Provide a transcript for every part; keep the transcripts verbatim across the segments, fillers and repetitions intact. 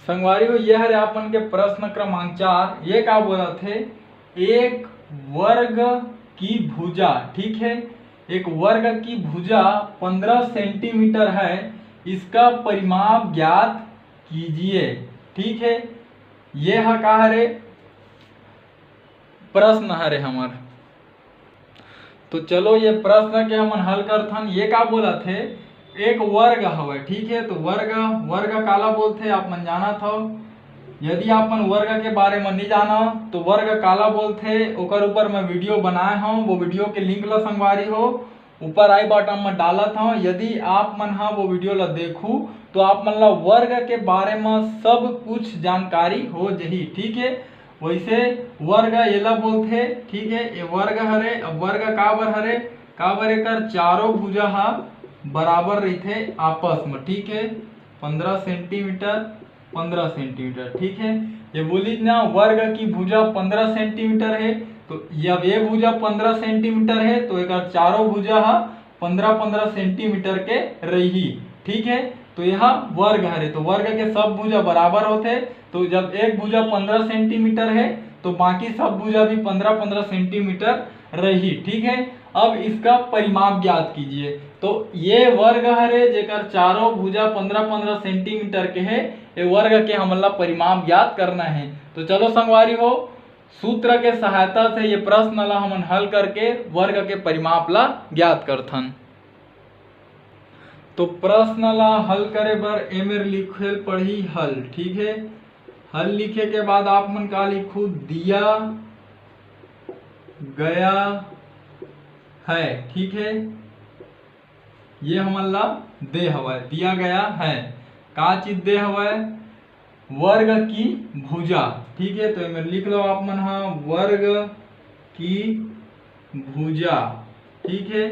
संगवारी हो, ये हरे आप मन के प्रश्न क्रमांक चार। ये का बोलत हे? एक वर्ग की भुजा, ठीक है, एक वर्ग की भुजा पन्द्रह सेंटीमीटर है, इसका परिमाप ज्ञात कीजिए, ठीक है। ये ह का हरे? प्रश्न हरे हमर। तो चलो ये प्रश्न के हमन हल करथन। ये का बोलत हे? एक वर्ग हवय, ठीक है। तो वर्ग, वर्ग काला बोलथे आप मन जानत हव। यदि आप मन वर्ग के बारे में नहीं जानव तो वर्ग काला बोलथे, ओकर ऊपर मैं वीडियो बनाए हव, वो वीडियो के लिंक ला संगवारी हो ऊपर आई बटन में डालत हव। यदि आप मन हा वो वीडियो ला देखू तो आप मन ला वर्ग के बारे में सब कुछ जानकारी हो जही, ठीक है। वैसे वर्ग एला बोलथे, ठीक है, ये वर्ग हरे। अब वर्ग काबर हरे? काबर एकर चारों भुजा हा बराबर रहिथे आपस में, ठीक है, पन्द्रह सेंटीमीटर, पन्द्रह सेंटीमीटर, ठीक है। ये बोली ना, वर्ग की भुजा पन्द्रह सेंटीमीटर है, तो जब ये भुजा पन्द्रह सेंटीमीटर है तो एकर चारों भुजा हा पन्द्रह पन्द्रह सेंटीमीटर के रही, ठीक है। तो यह वर्ग हरे, तो वर्ग के सब भुजा बराबर होथे, तो जब एक भुजा पन्द्रह सेंटीमीटर है तो बाकी सब भुजा भी पन्द्रह पन्द्रह सेंटीमीटर रही, ठीक है। अब इसका परिमाप ज्ञात कीजिए। तो ये वर्ग हरे जेकर चारों भुजा पन्द्रह पन्द्रह सेंटीमीटर के है, ये वर्ग के हमन ला परिमाप ज्ञात करना है। तो चलो संगवारी हो, सूत्र के सहायता से ये प्रश्न ला हमन हल करके वर्ग के परिमाप ला ज्ञात करथन। तो प्रश्न ला हल करे बर एमेर लिखे पड़ही हल, ठीक है। हल लिखे के बाद आप मन का लिखू? दिया गया है, ठीक है। ये हमन ला दे हवय, दिया गया है। का चीज दे हवय? वर्ग की भुजा, ठीक है। तो एमेर लिख लो आप मन हा, वर्ग की भुजा, ठीक है।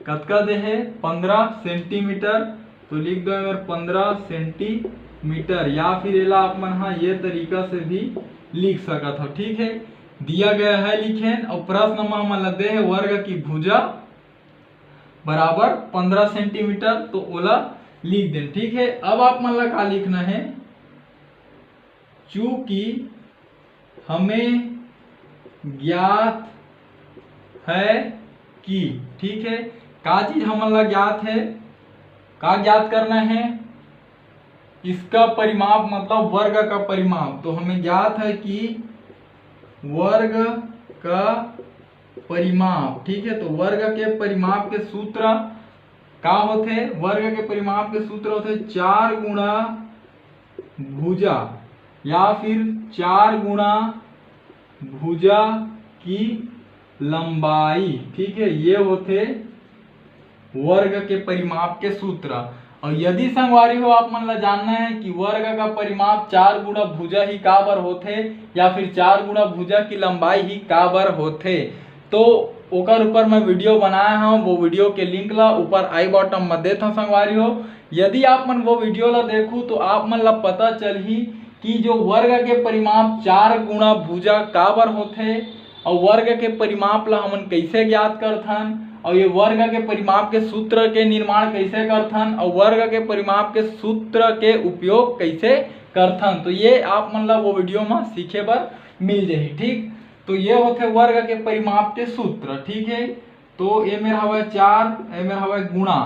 कतका दे हे? पन्द्रह सेंटीमीटर। तो लिख दो एमेर पन्द्रह सेंटीमीटर, या फिर एला आप मन हा ये तरीका से भी लिख सकत हो, ठीक है। दिया गया है लिखेन और प्रश्न में हमन ला दे हे वर्ग की भुजा बराबर पन्द्रह सेंटीमीटर, तो ओला लिख देन, ठीक है। अब आप मन ला का लिखना है? चूंकि हमें ज्ञात है कि, ठीक है, का चीज हमन ला ज्ञात है, का ज्ञात करना है? इसका परिमाप, मतलब वर्ग का परिमाप। तो हमें ज्ञात है कि वर्ग का परिमाप, ठीक है। तो वर्ग के परिमाप के सूत्र का होथे? वर्ग के परिमाप के सूत्र होथे चार गुणा भुजा या फिर चार गुणा भुजा की लंबाई, ठीक है। ये होथे वर्ग के परिमाप के सूत्र। और यदि संगवारी हो, आप मन ला जानना है कि वर्ग का परिमाप चार गुणा भुजा ही काबर होथे या फिर चार गुणा भुजा की लंबाई ही काबर होथे, तो ओकर ऊपर मैं वीडियो बनाया हूँ। वो वीडियो के लिंक ला ऊपर आई बॉटम में देत हूँ संगवारी हो। यदि आप मन वो वीडियो ला देखू तो आप मन ला पता चलही कि जो वर्ग के परिमाप चार गुणा भुजा काबर होथे और वर्ग के परिमाप ला हमन कैसे ज्ञात करथन और ये वर्ग के परिमाप के सूत्र के निर्माण कैसे करथन और वर्ग के परिमाप के सूत्र के उपयोग कैसे करथन। तो ये आप मन ला वो वीडियो में सीखे बर मिल जाही, ठीक। तो ये होथे वर्ग के परिमाप के सूत्र, ठीक है। तो ए मेर हवय चार, ए मेर हवय गुणा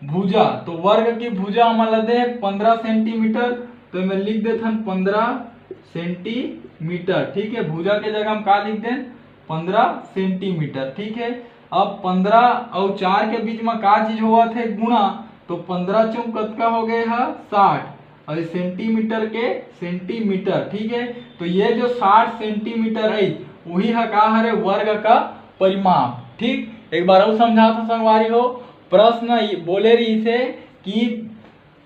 भुजा। तो वर्ग की भुजा हमन ला दे पन्द्रह सेंटीमीटर, तो एमे लिख देथन पन्द्रह सेंटीमीटर, ठीक है। भुजा के जगह हम का लिख देन? पन्द्रह सेंटीमीटर, ठीक है। अब पन्द्रह अउ चार के बीच में का चीज होवत हे? गुणा। तो पन्द्रह चौक कतका हो गए हा? साठ। और ये सेंटीमीटर के सेंटीमीटर, ठीक है। तो ये जो साठ सेंटीमीटर है, वही हा का हरे? वर्ग का परिमाप, ठीक। एक बार और समझात हूँ संगवारी हो, प्रश्न ये बोले रहिसे कि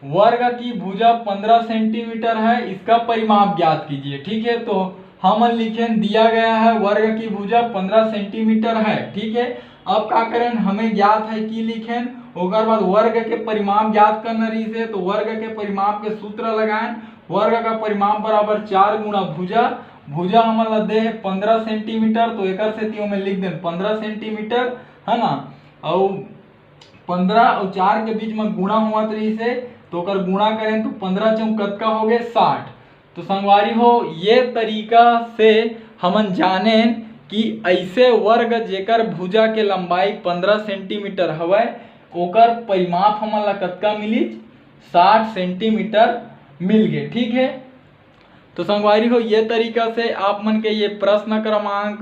वर्ग की भुजा पन्द्रह सेंटीमीटर है, इसका परिमाप ज्ञात कीजिए, ठीक है। तो हमन लिखेन दिया गया है वर्ग की भुजा पन्द्रह सेंटीमीटर है, ठीक है। अब का करेन, हमें ज्ञात है कि लिखेन, ओकर बाद वर्ग के परिमाप ज्ञात करना रहिसे, तो वर्ग के परिमाप के सूत्र लगाएन, वर्ग का परिमाप बराबर चार गुणा भुजा, भुजा हमन ला दे है पन्द्रह सेंटीमीटर, तो एकर सेती ओमे लिख देन पन्द्रह सेंटीमीटर, है ना। अउ पन्द्रह अउ चार के बीच में गुणा होवत रहिसे, तो ओकर गुणा करेन तो पन्द्रह चौक कतका हो गए? साठ। तो संगवारी हो, ये तरीका से हमन जानेन कि ऐसे वर्ग जेकर भुजा के लंबाई पन्द्रह सेंटीमीटर हवय, ओकर परिमाप हमन ला कतका मिलिस? साठ सेंटीमीटर मिल गे। ठीक है, तो संगवारी हो, ये तरीका से आप मन के ये प्रश्न क्रमांक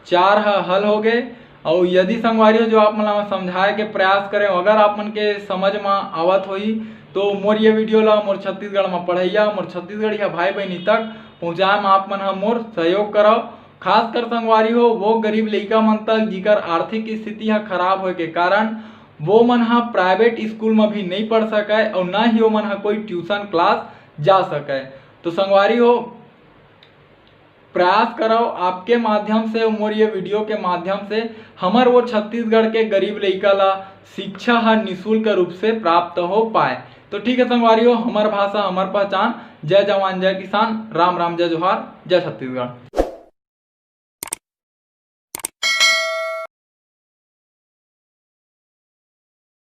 चार ह हल हो गए। और यदि संगवारी हो, जो आप मन ला समझाए के प्रयास करें, अगर आप मन के समझ में आवत होही, तो मोर ये वीडियो ला मोर छत्तीसगढ़ में पढ़ैया, मोर छत्तीसगढ़िया भाई बहनी तक पहुँचाए में आप मन ह मोर सहयोग करव। खासकर संगवारी हो, वो गरीब लइका मन तक, जिकर आर्थिक स्थिति ह खराब होए के कारण वो मन ह प्राइवेट स्कूल में भी नहीं पढ़ सकय और ना ही वो मन ह कोई ट्यूशन क्लास जा सकय। तो संगवारी हो, प्रयास करव आपके माध्यम से, मोर ये वीडियो के माध्यम से हमर वो छत्तीसगढ़ के गरीब लइका ला शिक्षा ह निशुल्क रूप से प्राप्त हो पाए। तो ठीक है संगवारी हो, हमर भाषा, हमर पहचान। जय जवान, जय किसान, राम राम, जय जोहार, जय छत्तीसगढ़।